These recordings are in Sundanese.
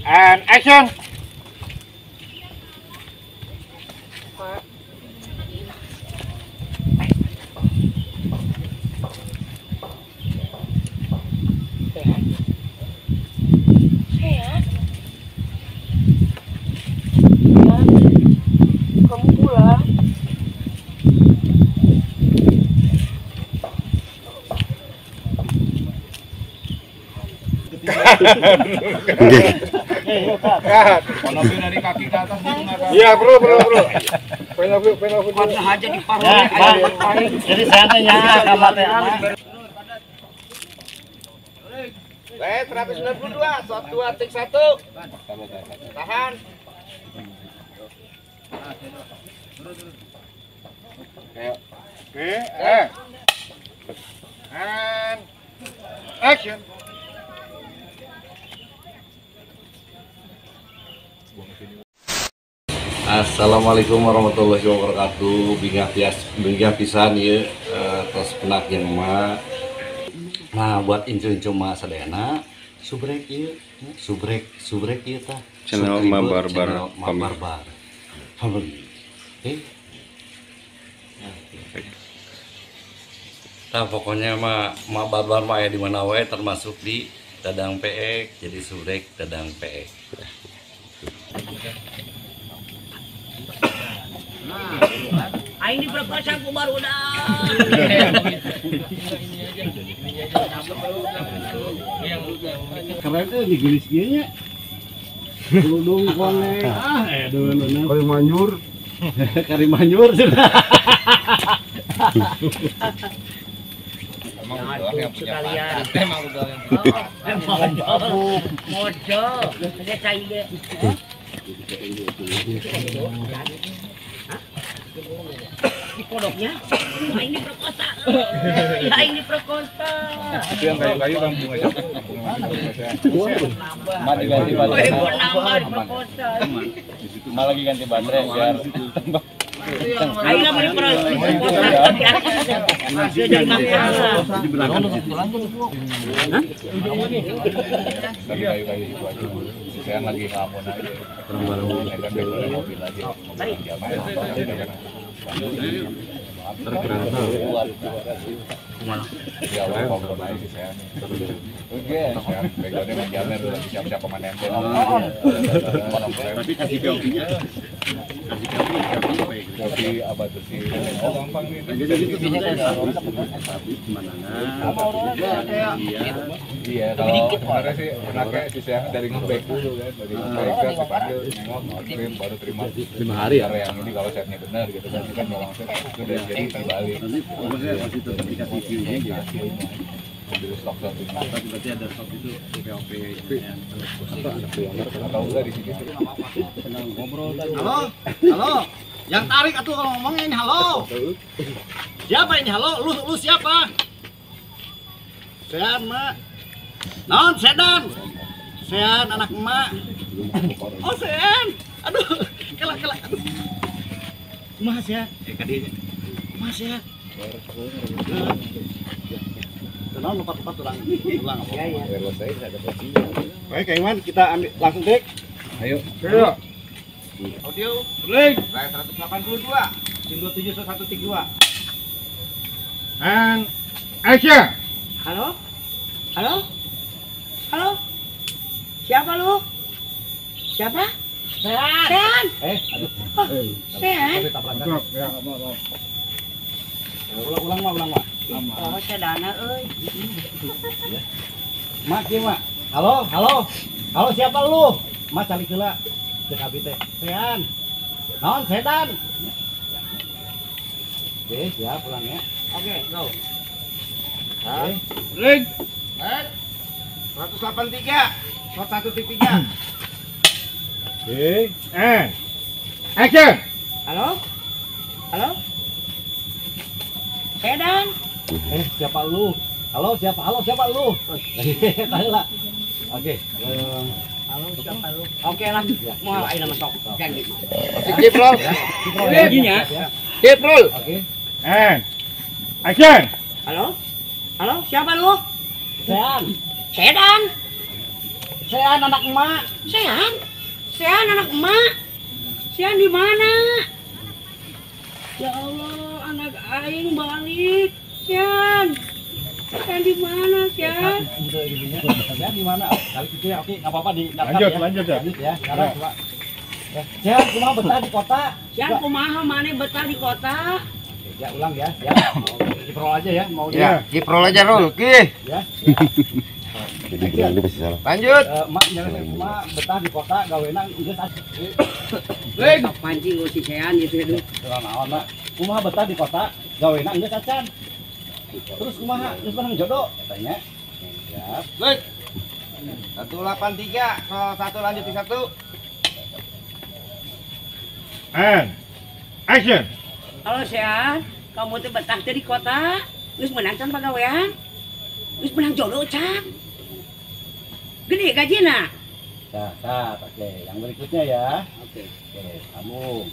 And action. Sehat. Ya, kamu pulang. Dari kaki ke atas. Iya, bro. Pengen. Aja di Jadi saya tanya kabar teh. Baik, 192, shot 2 tik 1. Tahan. Oke, and action. Assalamualaikum warahmatullahi wabarakatuh. Bingah pisan ieu tos penak jeung emak. Nah, buat incu-incu emak sadayana subrek ieu, subrek ieu tah. Channel Mabarbar Mabarbar Family. Oke. Nah, pokoknya mah Mabarbar mah aya di mana wae termasuk di Dadang PX, jadi subrek Dadang PX. Aing diperkosa ku barudak. Keren teh digelis ieu nya. Kerudung koneng. Ah, edan bener. Kari manyur. Kari manyur cenah. Emang udah yang punya sekalian. Emang udah yang punya. Modal. Ada cai ge. Di kodoknya, aing diperkosa. Aing diperkosa. Itu yang kayu-kayu kan bunga siapa? Mak diganti baterai. Nambah diperkosa. Mak lagi ganti baterai biar tambah. Aing nggak mau diperkosa. Jadi masalah. Lagi kayu-kayu itu aja. Saya lagi ngelamun aja. Mobil aja. Tapi kasih kopinya. Kasih kopi, kopi apa tuh sih? Oh, gampang nih. Iya, kalau kemarin sih enaknya si saya dari nge-back dulu kan, dari nge-back kan dipanggil nengok, kirim baru terima. 5 hari ya. Yang ini kalau setnya benar gitu kan, kan kalau set itu udah jadi terbalik. Nanti maksudnya masih tetap dikasih view-nya gitu. Ambil stok satu. Berarti ada stok itu POP atau enggak di sini. Senang ngobrol tadi. Halo, halo. Yang tarik atuh kalau ngomongnya ini halo. Siapa ini halo? Lu siapa? Sean, Mak. Non, sedan. Sean anak emak. Oh, Sean. Aduh, kelak. Aduh. Mas ya. Kadinya. Mas ya. Tenang lompat-lompat ulang apa? Ya, ya. Baik, Kang Iwan, kita ambil langsung take. Ayo. Audio. Link. 182. 27 132. And action. Halo? Halo? Halo? Siapa lu? Siapa? Sean. Sean. Aduh. Oh, Sean. Ulang, Mak. Oh, sedana euy. Mak, ieu, Mak. Halo, halo. Halo, siapa lu? Mak calik heula. Cek abi teh. Sean. Naon sedan? Oke, siap ulang ya. Oke, go. Oke. Link. 183. Shot 1.3. Oke, and action. Halo? Halo? Sedan. Siapa lu? Halo, siapa? Halo, siapa lu? Tanya lah. Oke. Halo, siapa lu? Oke lah. Mau aing nama sok. Janji. Keep roll. Janjinya. Keep roll. Oke. And action. Halo? Halo, siapa lu? Sean. Sedan. Sean anak emak. Sean? Sean anak emak. Sean di mana? Ya Allah, anak aing balik. Sean. Sean di mana, Sean? Sean di mana? Kali itu ya, oke, enggak apa-apa di lanjut, ya. Lanjut ya. Lanjut ya. Sekarang coba. Ya. Sean kumaha betah di kota? Sean kumaha maneh betah di kota? Oke, ya ulang ya, ya. Kiprol aja ya, mau ya, kiprol aja roll, ki. Ya. Jadi bilang dia pasti salah. Lanjut. Mak jangan mak betah di kota gawena geus. Sok pancing si Sean gitu ya. Naon mak? Kumaha betah di kota gawena geus acan. Terus kumaha geus menang jodoh katanya. Siap. Good. 183 01 lanjut di 1. And action. Halo Sean, kamu tuh betah di kota, geus menang can pagawean? Geus menang jodoh can? Gede gajina. Nah, nah, oke, yang berikutnya ya. Oke. Oke, kamu.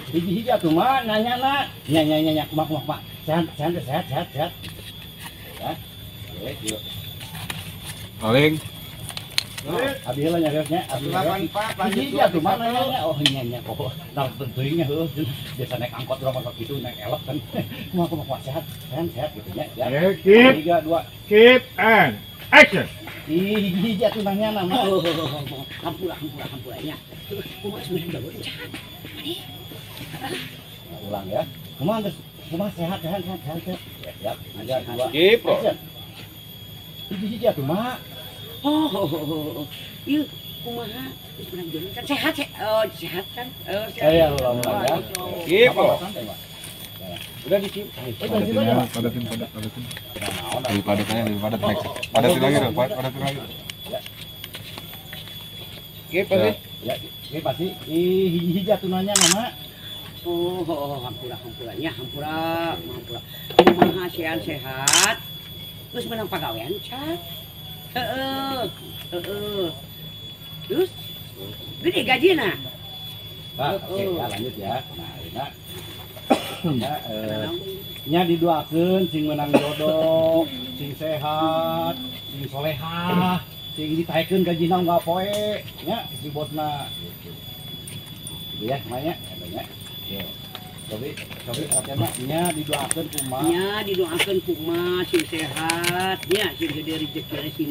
Hiji-hiji atuh mah nanya na, nanya kumaha kumaha. Sehat, sehat, sehat, sehat, sehat. Ya. Oke, yuk. Rolling. Abi heula nyariosnya, abi heula. Hiji-hiji atuh mah nanya. Oh, nya kok. Nah, teuingnya heuh. Biasa naik angkot urang mah kitu naik elok kan. Kumaha kumaha sehat, sehat, sehat gitu nya. Ya. Keep. 3 2 keep and action. Ih, jatuh nanya nama. Hampura, hampura, hampura nya. Kumaha sebenarnya jago can. Mani. Ulang ya. Kumaha geus kumaha sehat, sehat, sehat, sehat. Ya, siap. 3 2. Keep, bro. Hiji-hiji atuh mah. Oh, ieu kumaha geus menang jodoh can sehat, oh, sehat kan? Oh, sehat. Ya, ulang ya. Keep, bro. Udah dikip. Padatin, padatin, padatin. Lebih padat aja, lebih padat next. Padatin lagi dong, padatin lagi. Ya. Keep pasti. Ya, keep pasti. Ih, hiji-hiji atuh nanya nama. Oh, hampura, hampura nya, hampura, hampura. Kumaha sehat sehat. Geus menang pagawean can. Heeh. Heeh. Terus gede gajina. Nah, oke, ya lanjut ya. Nah, ini ya, nya didoakeun sing menang jodoh, sing sehat, sing solehah, sing ditaekeun gajina unggal poe, nya si bosna gitu. Gitu ya, namanya, katanya. Ya. Cobi, cobi latihan mah nya didoakeun kumaha? Nya didoakeun kumaha sing sehat, nya sing gede rezeki sing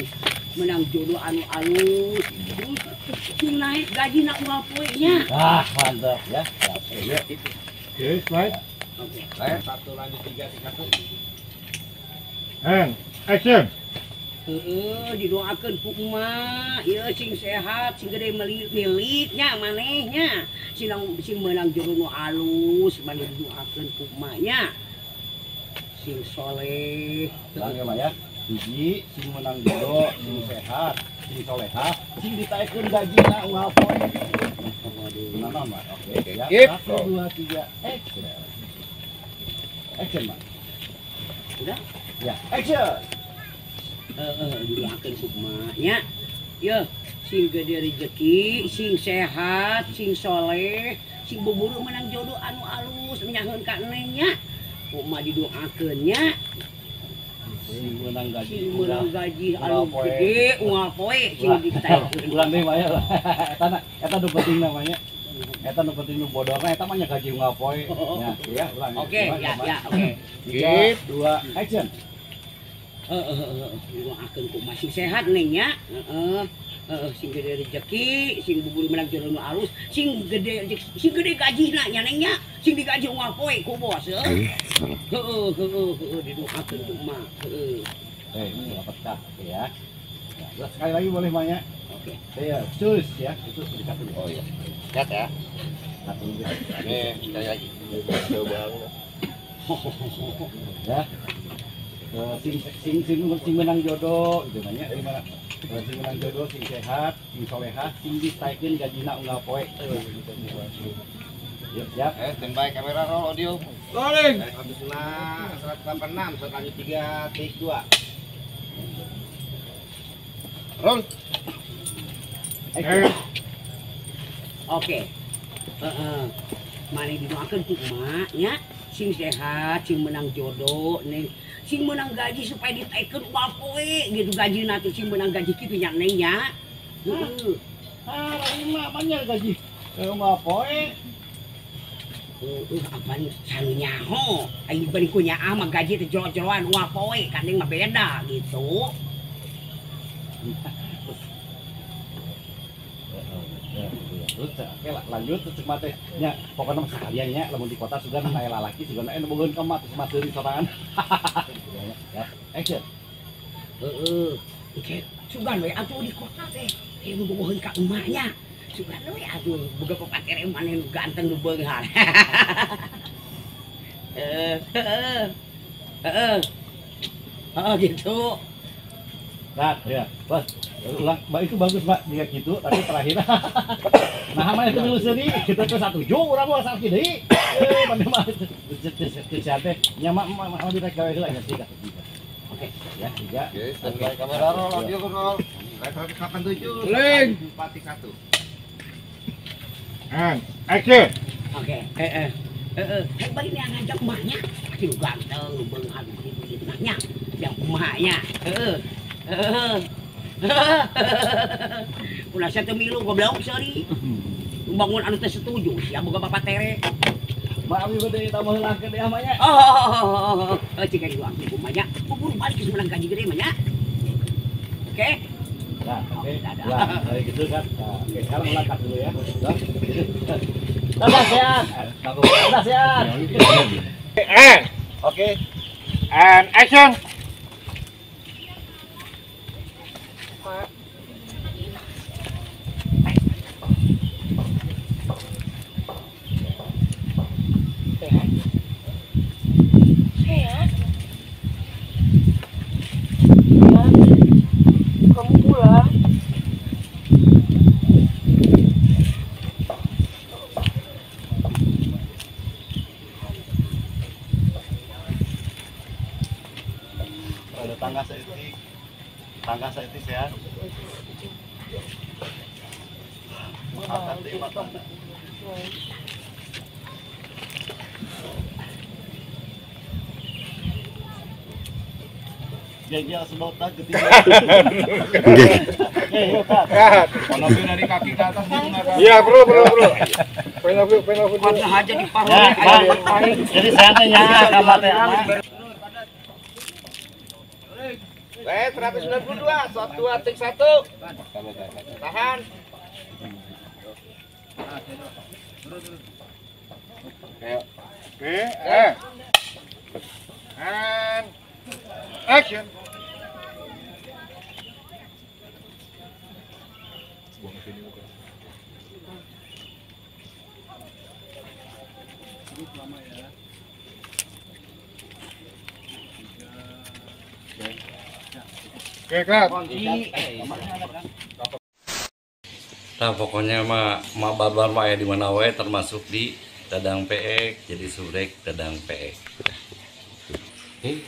menang jodoh anu alus, terus sing naik gajina unggal poe nya. Ah, mantap ya. Ya, itu. Oke, slide. Oke. Slide 1 lanjut 3 1. And action. Heeh, didoakeun ku emak, ieu sing sehat, sing gede miliknya manehnya. Sing sing meunang jodoh nu alus, maneh didoakeun ku emak nya. Sing soleh. Ulang ya, Mak ya. Hiji, sing meunang jodoh, sing sehat, sing solehah, sing ditaekeun gajina unggal poe. Waduh, nama, oke, ya. 1 2 3, action. Action, Mak. Udah? Ya, action. Didoakeun ku emak nya. Yeuh, sing gede rezeki, sing sehat, sing soleh, sing buburu menang jodoh anu alus nyaheun ka neng nya. Ku emak didoakeun nya. Sing meunang gaji, sing meunang gaji anu gede unggal poe sing ditaekeun. Ulang deui mah ya. Eta eta nu penting namanya. Eta nu penting nu bodorna eta mah nya gaji unggal poe. Ya, ya, ulang. Oke, ya, ya, oke. 3 2 action. Heeh, didoakeun ku emak sing sehat neng nya. Heeh. Heeh, sing gede rezeki, sing bubur menang jodoh nu alus, sing gede gajina nya neng nya, sing digaji unggal poe ku bos. Heeh. Heeh, heeh, didoakeun ku emak. Heeh. Eh, dapat kah ya. Ya, sekali lagi boleh Mak ya. Oke. Iya, cus ya, itu dikasih. Oh iya. Lihat ya. Satu lebih. Nih, sekali lagi. Coba. Ya. Sing sing sing sing menang jodoh gitu nanya gimana? Sing menang jodoh, sing sehat, sing solehah, sing ditaekeun gajina unggal poe. Yuk, siap. Standby kamera roll audio. Rolling. 186, 186, lanjut 3, take 2. Roll. Oke. Heeh. Mari didoakeun ku emak nya, sing sehat, sing menang jodoh ning, sing Sing menang gaji supaya ditaikeun unggal poe gitu gaji nanti sing menang gaji kitu nya Neng nya. Heeh. Ah, lima banyak gaji. Unggal poe. Heeh, apaan sanu nyaho. Aing bari ku nyaah mah gaji teh jero-jeroan unggal poe kan Neng mah beda gitu. Terus oke lah lanjut terus cuma teh nya pokoknya mah sekalian nya lamun di kota sudah aya lalaki sudah aya bogoheun ka mah terus mah seuri sorangan. Ya, action. Heeh. Oke, sugan we atuh di kota teh aya nu bogoheun ka emaknya. Sugan we atuh boga papatere maneh nu ganteng nu beunghar. Heeh. Heeh. Heeh gitu. Nah, ya, bos. Ulang, itu bagus, Pak, jika gitu, tapi terakhir. Nah, mah itu dulu sendiri, kita ke 1 urang mah sakit deui. Eh, mana mah teh nya mah mah direk gawe heula nya 3. Oke, ya 3. Oke, standby kamera roll, audio roll. 187. Link. 41. And action. Oke, heeh. Heeh, kan bari ngajak emaknya. Aki nu ganteng, nu beunghar gitu nanya. Yang emaknya. Heeh. Heeh. Ulah saya teu milu goblok sorry. Bangun anu teh setuju sia boga bapak tere. Mak abi bade tambah heulangkeun deui mah nya. Oh, cik ka aku kumaha nya. Buru balik geus menang gaji gede mah nya. Oke. Nah, oke. Nah, dari gitu kan. Oke, sekarang ulang cut dulu ya. Dadah sehat. Dadah sehat. Oke. And action. Kamu pulang. Ada tangga saeutik ya. Geng sedot ketiga. Dari kaki ke atas gitu enggak? Iya, perlu. Pengen aja di paru. Jadi saya tanya sama teh. 192, 1 2 tik 1. Tahan. Oke, and action. Buang sini bukan. Lama ya. Oke, Kak. Nah, pokoknya mah mak barbar mah ya di mana wae termasuk di Dadang PX, jadi subrek Dadang PX. Oke.